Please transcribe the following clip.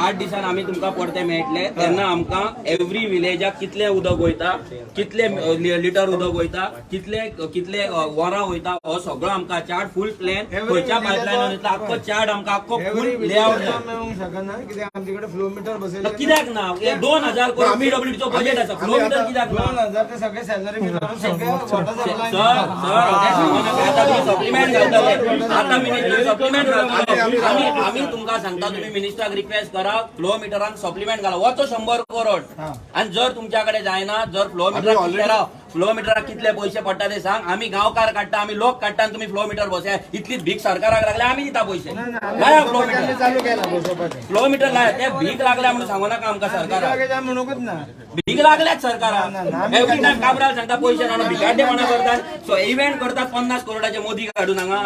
8 दिसान आमी तुमकां परते मेळटले तेन्ना आमकां एवरी विलेजाक कितले उदक वयता, कितले लिटर उदक वयता, कितले कितले वरां वयता, हो सगळो आमकां चार्ट, फूल प्लॅन, खंयच्या पायपलायनान वयता, आख्खो चार्ट आमकां, आख्खो फूल लेआउट जाय. मेळूंक शकना, कित्याक आमचे कडेन फ्लो मिटर बसयले. कित्याक ना? 2000 करोड पीडब्ल्यूडीचो बजेट आसा, फ्लो मिटर कित्याक ना? 2000 ते सगळे सॅलरी बी करून सगळे वॉटर सप्लाय. सर, सर, तें सांगू नाका. आतां तुमी सप्लिमेंट घालतले, आतां मिनिस्टर सप्लिमेंट घालतलो. आमी आमी तुमकां सांगता, तुमी मिनिस्टराक रिक्वेस्ट करा, फ्लो मिटरान सप्लिमेंट घाला. वचो 100 करोड आनी जर तुमच्या कडेन जायना, जर फ्लो मिटराक कितले, राव, फ्लो मिटराक कितले पयशे पडटा ते सांग. आमी गांवकार काडटा, आमी लोक काडटा आनी तुमी फ्लो मिटर बसया. इतलीच भीक सरकाराक लागल्या, आमी दिता पयशे. लाया फ्लो मिटर. चालू केला बसोवपाचें. फ्लो मिटर लाया. ते भीक लागल्या म्हणून सांगू नाका आमकां सरकाराक. म्हणूकच ना. भीक लागल्यात सरकाराक. एवरी टायम काब्राल सांगता पयशे ना, भिकाड्डेपणा करतात. सो इव्हेंट करतात 50 करोडाचे मोदी काडून हांगा.